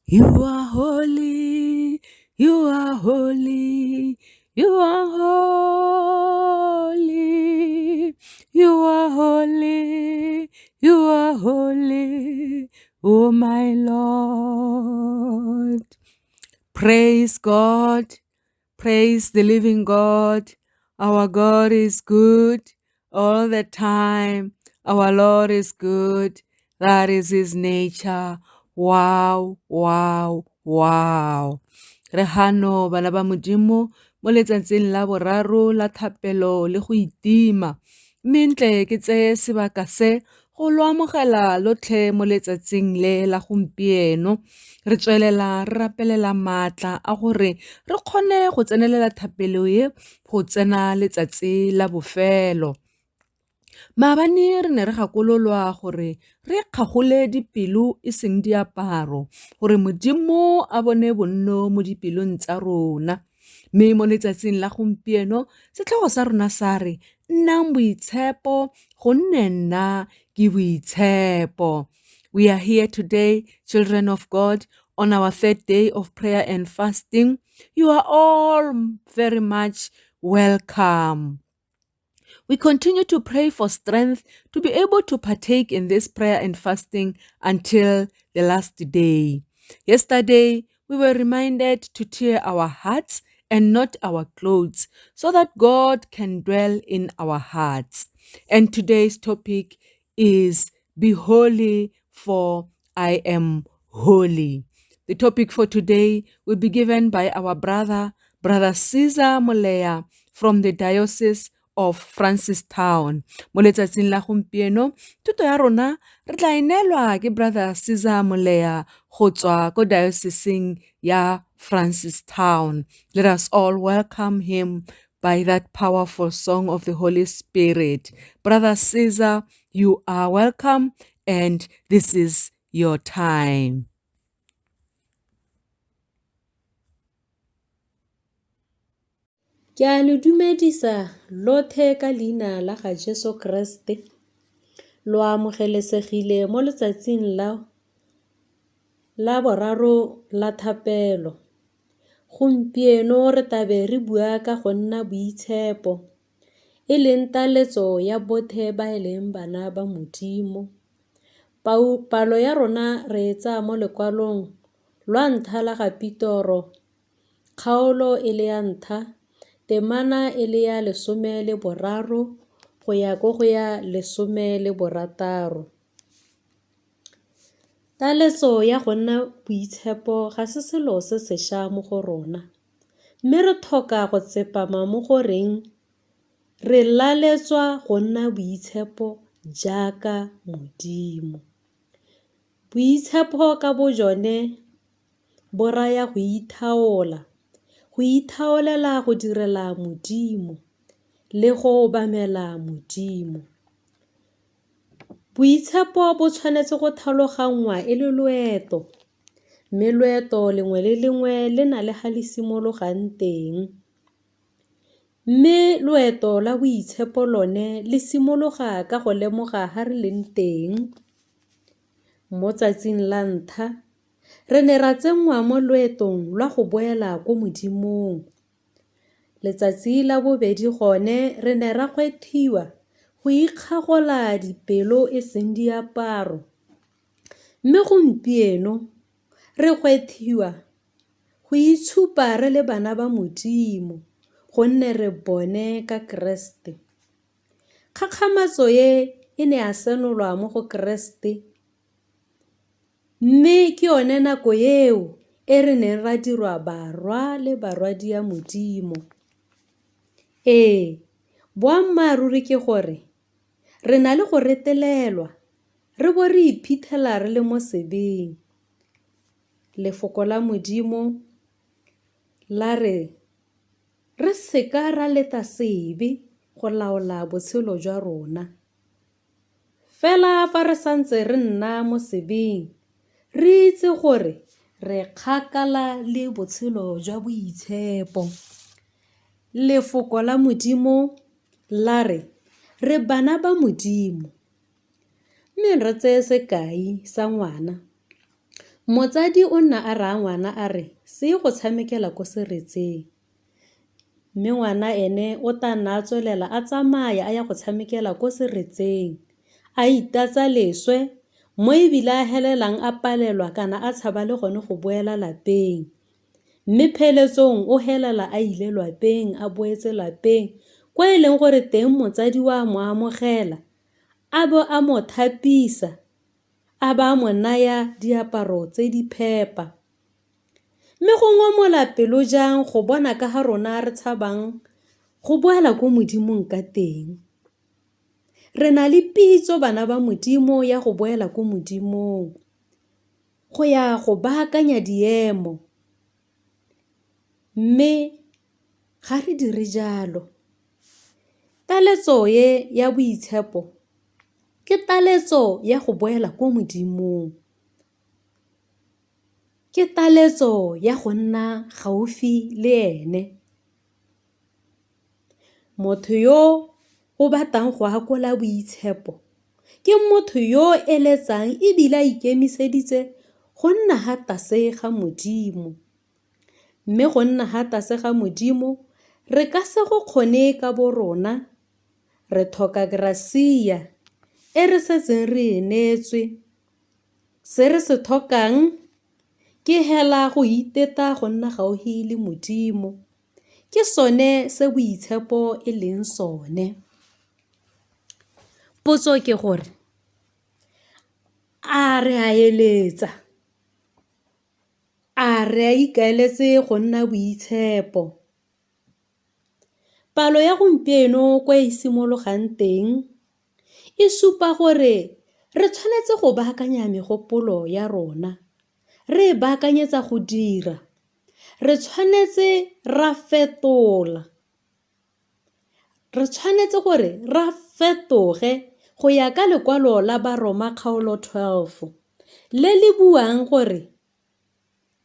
You are holy, you are holy, you are holy, you are holy, you are holy, oh my Lord. Praise God, praise the living God. Our God is good all the time. Our Lord is good. That is his nature. Wow, wow, wow. Re hano bana ba Modimo mo letsatsing la boraro la thapelo le go itima. Mme ntle ke tseye sebaka se go lo amogela lotlhe mo letsatsing le la gompieno. Re tswelela re rapelela maatla a gore re kgone go tsenelela thapelo e go tsena letsatsi la bofelo. Maabane re ne re gakololwa gore re kgagole dipelo e seng diaparo gore Modimo a bone bonno mo dipelong tsa rona. Mme mo letsatsing la gompieno setlhogo sa rona sa re nnang boitshepo gonne nna ke boitshepo. We are here today, children of God, on our third day of prayer and fasting. You are all very much welcome. We continue to pray for strength to be able to partake in this prayer and fasting until the last day. Yesterday, we were reminded to tear our hearts and not our clothes so that God can dwell in our hearts. And today's topic is Be holy, for I am holy. The topic for today will be given by our brother, Brother Caesar Molea from the Diocese of Francistown. Mo letsatsing la gompieno, thuto ya rona re tla e neelwa ke Brother Caesar Molea go tswa ko dioceseng ya Francistown. Let us all welcome him by that powerful song of the Holy Spirit. Brother Caesar, you are welcome and this is your time. Ke a le dumedisa lothe ka leina la ga Jesu Kreste. Lo amogelesegile mo letsatsing la la boraro la thapelo. Gompieno re tabe re bua ka go nna boitshepo, e leng taletso ya bothe ba e leng bana ba Modimo. Palo ya rona re e tsaya mo lekwalong lwa ntlha la ga Petoro, kgaolo e le ya ntlha, temana e le ya lesome le boraro go ya ko go ya lesome le borataro. Taletso ya go nna boitshepo ga se selo se sešwa mo go rona, mme re tlhoka go tsepama mo goreng re laletswa go nna boitshepo jaaka Modimo. Boitshepo ka bo jone bo raya go ithaola, go ithaolela go direla Modimo le go obamela Modimo. Boitshepo bo tshwanetse go tlhaloganngwa e le loeto, mme loeto lengwe le lengwe le na le ga le simologang teng. Mme loeto la boitshepo lone le simologa ka go lemoga ha re leng teng. Mo tsatsing la ntlha re ne ra tsenngwa mo loetong lwa go boela ko Modimong. Letsatsi la bobedi gone re ne ra kgwethiwa go ikgagola dipelo e seng diaparo. Mme gompieno re gwethiwa go itshupa re le bana ba Modimo gonne re bone ka Keresete. Kgakgamatso e e ne ya senolwa mo go Keresete mme ke yone nako eo e re neng ra dirwa barwa le barwadia Modimo. Ee, boammaaruri ke gore re na le go retelelwa re bo re iphitlhela re le mo sebeng. Lefoko la Modimo la re re seka ra leta sebe go laola botshelo jwa rona. Fela fa re santse re nna mo sebeng re itse gore re kgakala le botshelo jwa boitshepo. Lefoko la Modimo la re re bana ba Modimo. Mme re tseye sekai sa ngwana. Motsadi o nna a raya ngwana a re se ye go tshamekela ko seretseng, mme ngwana ene o tla nna a tswelela a tsamaya a ya go tshamekela ko seretseng, a itatsa leswe mo ebile a felelang a palelwa kana a tshaba le gone go boela lapeng. Mme pheletsong o felela a ile lwapeng, a boetse lapeng ko e leng gore teng motsadi o a mo amogela a bo a mo thapisa, a ba a mo naya diaparo tse di phepa. Mme go ngomola pelo jang go bona ka ga rona re tshabang go boela ko Modimong ka teng. Re na le pitso bana ba Modimo ya go boela ko Modimong, go ya go baakanya diemo mme ga re dire jalo. Taletso e ya boitshepo ke taletso ya go boela ko Modimong, ke taletso ya go nna gaufi le ene. Motho yo o batlang go akola boitshepo ke motho yo o eletsang ebile a ikemiseditse go nna ha tlase ga Modimo. Mme go nna ha tlase ga Modimo re ka se go kgone ka bo rona, re tlhoka grasia e re setseng re e neetswe. Se re se tlhokang ke hela go iteta go nna gaufi le Modimo. Ke sone se boitshepo e leng sone. Potso ke gore, a re a eletsa? A re a ikaeletse go nna boitshepo? Palo ya gompieno kwa e simologang teng e supa gore re tshwanetse go baakanya megopolo ya rona, re e baakanyetsa go dira. Re tshwanetse ra fetola, re tshwanetse gore ra fetoge go ya ka lekwalo la Baroma kgaolo 12 le le buang gore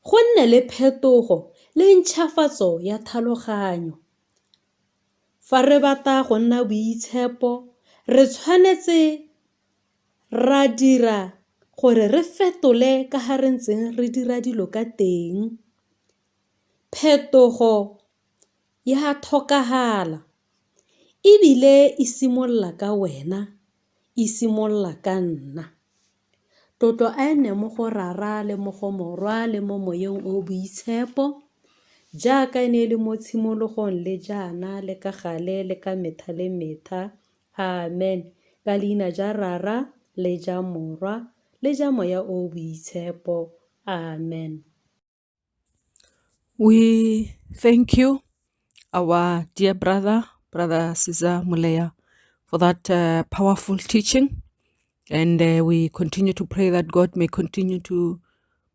go nne le phetogo le ntšhafatso ya tlhaloganyo. Fa re batla go nna boitshepo, re tshwanetse ra dira gore re fetole ka ga re ntseng re dira dilo ka teng. Phetogo ya tlhokagala ebile e simolola ka wena, e simolola ka nna. Tlotlo a e nne mo go Rara le mo go Morwa le mo Moyeng o o Boitshepo, jaaka e ne e le mo tshimologong le jaana le ka gale le ka metha le metha. Amen. Ka leina ja Rara le ja Morwa le ja Moya o o Boitshepo. Amen. We thank you, our dear brother, Brother Caesar Mulea, for that powerful teaching. And we continue to pray that God may continue to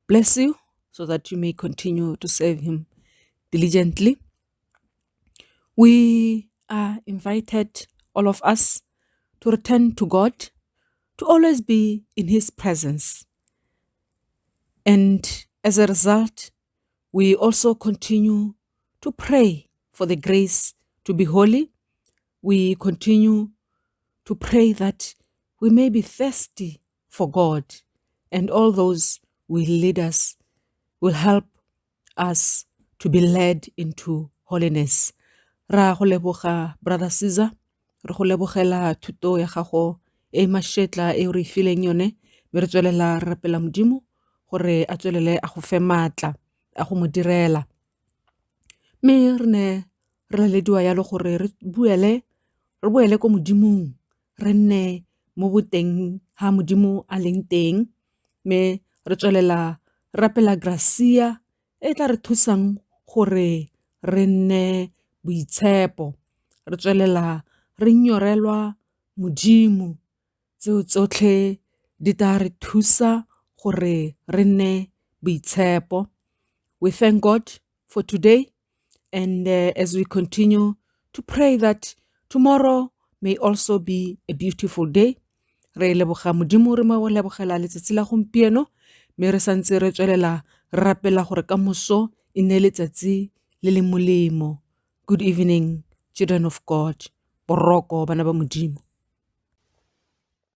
bless you so that you may continue to serve Him diligently. We are invited, all of us, to return to God, to always be in His presence. And as a result, we also continue to pray for the grace to be holy. We continue to pray that we may be thirsty for God, and all those will lead us, will help us to be led into holiness. Ra go leboga Brother Caesar, re go lebogela thuto ya gago e mashetla e o re e fileng yone, mme re tswelela re rapela Modimo gore a tswelele a go fe maatla a go mo direla. Mme re ne re lalediwa yalo gore re buele re boele ko Modimong, re nne mo boteng ha Modimo a leng teng, mme re tswelela re rapela gracia e tla re thusang gore re nne boitshepo. Re tswelela re nyorelwa Modimo, tseo tsotlhe di tla re thusa gore re nne boitshepo. We thank God for today, and as we continue to pray that tomorrow may also be a beautiful day. Re leboga Modimo, re mo lebogela letsatsi la gompieno, mme re santse re tswelela re rapela gore kamoso e nne letsatsi le le molemo. Good evening, children of God. Boroko bana ba Modimo.